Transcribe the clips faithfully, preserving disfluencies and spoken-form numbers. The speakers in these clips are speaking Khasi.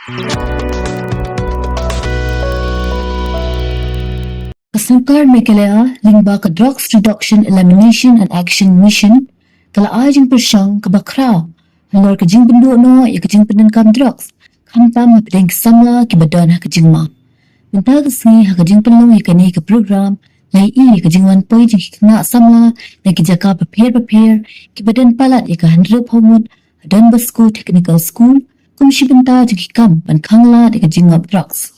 Ka sorkar Meghalaya lyngba ka Drugs Reduction, Elimination and Action Mission ka la ai jingpyrshang kaba khraw halor ka jingbynduh noh ïa ka jingpyndonkam drugs, khamtam hapdeng ki samla kiba don ha ka jingma. Mynta ka sngi ha ka jingpynlong ïa kane ka program, la ïohi ïa ka jingwan poi jong ki khynnah samla na ki jaka bapher bapher kiba don palat ïa ka hynriewphew ngut ha Don Bosco Technical School kum shi bynta jong ki kam ban khang lad ïa ka jingngop drugs.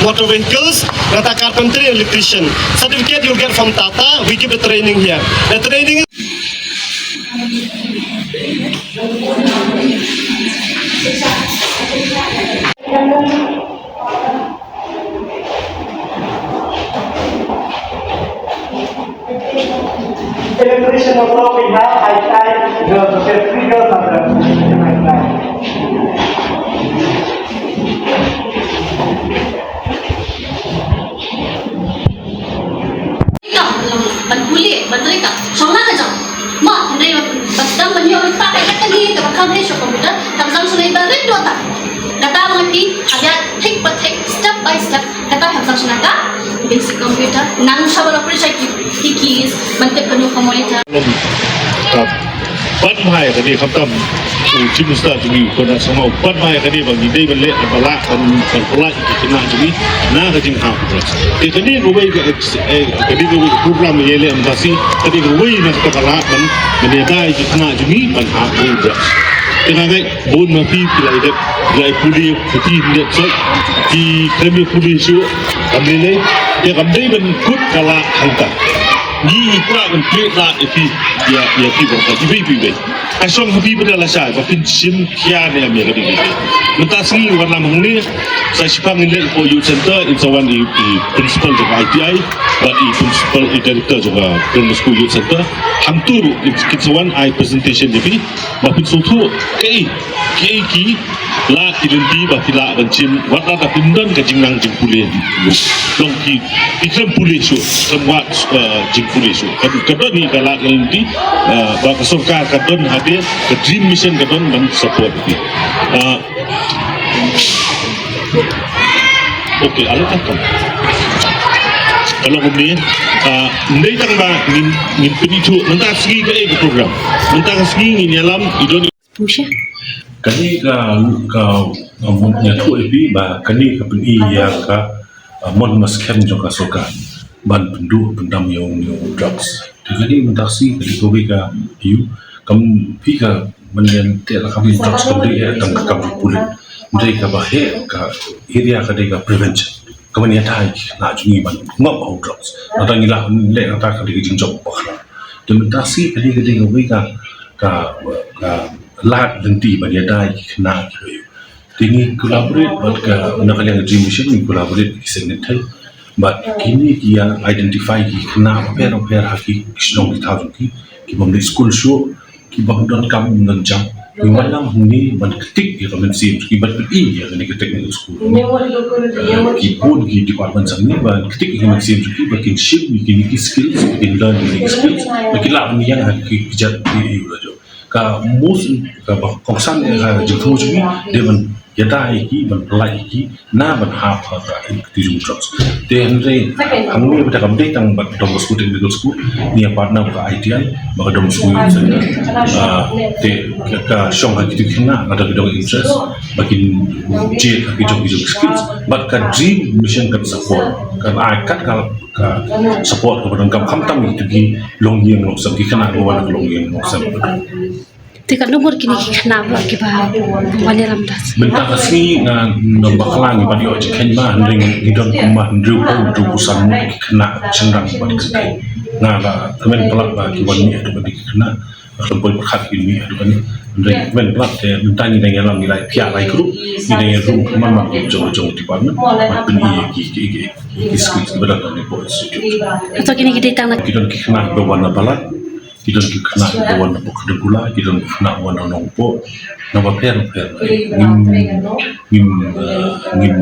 Motor vehicles, kata carpentry and electrician. Certificate you'll get from Tata. We give the training here. The training is Electrician also we have I T I girls, okay, three girls are there. Kam, ban pule, ban trei kam. Shong na ka jong. Ma, hynrei ban dang ban ïoh ban pah ka ïa kane, kaba kham heh sha computer, kam jong shong na i ba rit dua ta. Kata ma phi, hap ïa thik pa thik, step by step, kata kam jong shong na ka basic computer. Nang sha ba la pule sha ki, ki keys, ban tip kano ka monitor. Pat mai ka dei khamtam u Chief Minister jong ngi u Conrad Sangma u pat mai ka dei ba ngi dei ban leh ban lah ban, ban pynlait ki khynnah jong ngi na ka jinghap. Te ka dei kawei ka ex-, eh, ka dei kawei ka program ïa leh mynta shi, ka dei kawei na kata ka lad ban, ban ïada ïa ki khynnah jong ngi ban hap drugs. Te nga ngeit bun ma phi phi la ïa dep, phi la ïa pule, phi dep sait, phi khlem ïa pule shuh, kam lei lei, te kam dei ban kut ka lad hangta. Ngi i pra ban plie lad ïa phi, ïa, ïa phi ba ka, ïa phi, phi, phi. Ka shong ha phi ba da lashai, ba phin shim khia ne em ïa ka dei. Mynta sngi wan lam hangne, sa shiphang ngin leit hapoh Youth Center, in sa wan i, i principal jong ka I T I, bad i principal, i director jong ka Primary School Youth Center. Hangtu ruh, in, kin sa wan ai presentation ïa phi, ba phin sngewthuh, kaei, kaei ki lad ki lynti ba phi lah ban shim, wat la da phim don ka jingnang jingpule. Long ki, ki khlem pule shuh, khlem wad, eh, jingpule shuh. Ka, ka don hi ka lad ka lynti, eh, ba ka sorkar ka don hadien, ka Dream Mission ka don ban support hi. Eh, okay, ale ta ka. Ka long kumne, eh, ym dei tang ba ngin, ngin pynithuh, mynta ka sngi kaei ka program. Mynta ka sngi ngin ïalam, i don Pusha. Kane ka, ka, ka mut ïathuh ïa phi ba kane ka pyni ïa ka, uh, mon ba skhem jong ka sorkar ban pynduh pyndam ïa u, ïa u drugs. Te kane mynta shi kane kawei ka ïa u kam phi ka mynta te la ka phi drugs kam dei ïa tang ka kam pulit. Dei kaba heh ka area ka dei ka prevention. Ka ban ïada ïa ki khynnah jong ngi ban ngop ha u drugs. Nangta ngi lah leh nangta ka dei ka jingjop bakla. Te mynta shi ka dei ka dei kawei ka, ka, ka lad lynti ban ïada ïa ki khynnah kiba ïoh. Te ngi collaborate bad ka, na ka liang ka Dream Mission ngi collaborate bad ki Seng Kynthei. Bad kine ki ïa identify ki khynnah bapher bapher ha ki shnong ki thaw jong ki, ki bym dei skul shuh, ki bym don kam bym don jam. Ngi wan lang hangne ban ktik ïa ka mynsiem jong ki, ban pyni ïa kane ka technical school. Eh, ki bun ki department jong ngi ban ktik ïa ka mynsiem jong ki ba kin shim ïa kine ki skills, ba kin learn ïa kine ki skills, ba kin lah ban ïeng ha ki kjat ki ïa u la jong. Ka most, kaba kongsan ïa ka jingthmu jong ngi dei ban ïada ïa ki, ban pynlait ïa ki na ban hap ha ka kti jong drugs. Te hynrei hangne bad kam dei tang bad Don Bosco Technical School, ngi ïa partner bad ka I T I, bad ka Don Bosco Youth Center. Ah, te ka, ka shong ha kito ki khynnah lada ki don interest ba kin jied ha ki jong ki jong skills, bad ka Dream Mission kan support, kan ai kat ka, ka support kaba donkam khamtam ïa kito ki longïing longsem, ki khynnah ba wan ha ka longïing longsem. Te katno ngut kine ki khynnah ba kiba wan ïalam da? Mynta ka sngi nga, nga bakla ngi ban ïoh jingkheiñ ba hynrei ngi don kumba hynriewphew, hynriewphew san ngut ki khynnah shynrang ba ki kynthei. Nga la kmen palat ba ki wan mih haduh kane ki khynnah. Nga khlem poi pyrkhat ki mih haduh kane. Hynrei kmen palat te mynta ngi dang ïalam ngi lai phiah lai group. Ngi dang ïalam kumba man ki jong jong department. Ban pyni ïa ki ki ki ki skills kiba don ha kane ka institute. Hato kine ki dei tang na ki don ki khynnah ba wan na palat. Ki don ki khynnah kiba wan na pdeng Kula, ki don ki khynnah wan na Nongpoh, naba pher pher. Ngim, ngim, eh, ngim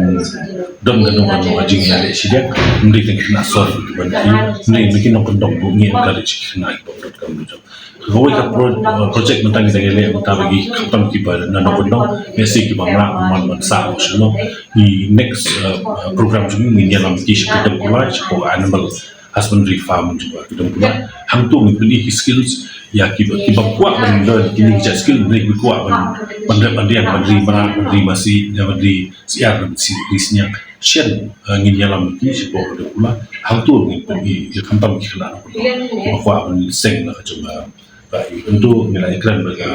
don kano kano ka jingïaleh shiliang, ngim dei tang ki khynnah sor kiba wan, ngim dei ki nongkyndong, ngi encourage ki khynnah kiba don kam dei. Kawei ka pro-, project mynta ngi dang ïaleh mynta ba ki khamtam kiba na nongkyndong, ngi ïohi kiba mlak man man sa shuh. Ki next, eh, program jong ngi ngin ïalam ki sha pdeng Kula, sha ka animal husbandry farm jong ka pdeng Kula. Hangto ngin pyni ki skills ïa kiba, kiba kwah ban learn kine ki jait skill, ne kiba kwah ban, ban rep ban riang, ban ri mrad, ban ri masi, ban ri syiar, ban ri sniang. Shen, eh, ngin ïalam ki sha pdeng Kula. Hangto ngin pyni ïa khamtam ki khynnah kiba kwah ban seng na ka jong ka Ba, hangto ngi la ïakren bad ka,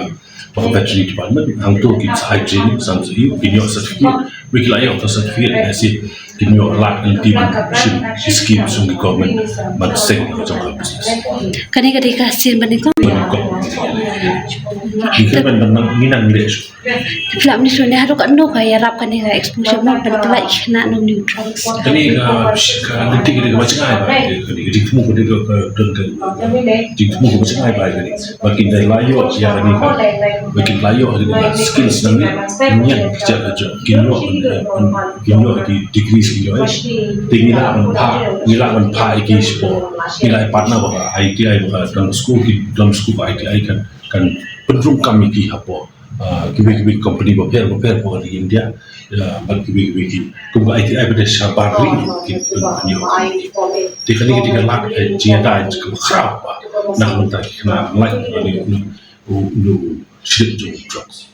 bad ka veterinary department, hangto kin sa ai training, san sa ïoh, kin ïoh certificate, ba ki la ïoh ka certificate, eh, sa kin ïoh lad lynti ban shim ki scheme jong ka government, ban seng ka jong ka business. Kane ka dei ka sien ba nyngkong? Ba nyngkong. Ngi kren ban, ban, ngi nang leh shuh. Te phi lah ban ïathuh ne haduh katno ka ïarap kane ka exposure mo ban pynlait ki khynnah na une u drugs. Kane ka, ka lynti kane kaba jngai bha, kane ka jingthmu kane ka, ka, ka, ka jingthmu kaba jngai bha kane. Ba kin da la ïoh ïa kane ka, ba kin la ïoh ïa kane ka skills na ngi, ngi ïa ki jaka jong, kin ïoh, kin ïoh ki degrees kin ïoh. Te ngi lah ban phah, ngi lah ban phah ïa ki sport. Ngi lah ban partner bad ka I T I bad ka Don Bosco, ki Don Bosco ka I T I kan, kan pynrung kam ïa ki hapoh ah, kiwei kiwei ki company bapher bapher hapoh ka ri India, ah, bad kiwei kiwei ki, kum ka I T I ba dei shabar ri ki pynïoh. Te kane ka dei ka lad, eh, jingïada kaba khraw bha na ka bynta ki khynnah, like, kane, kane, u, u, u, shit jong drugs.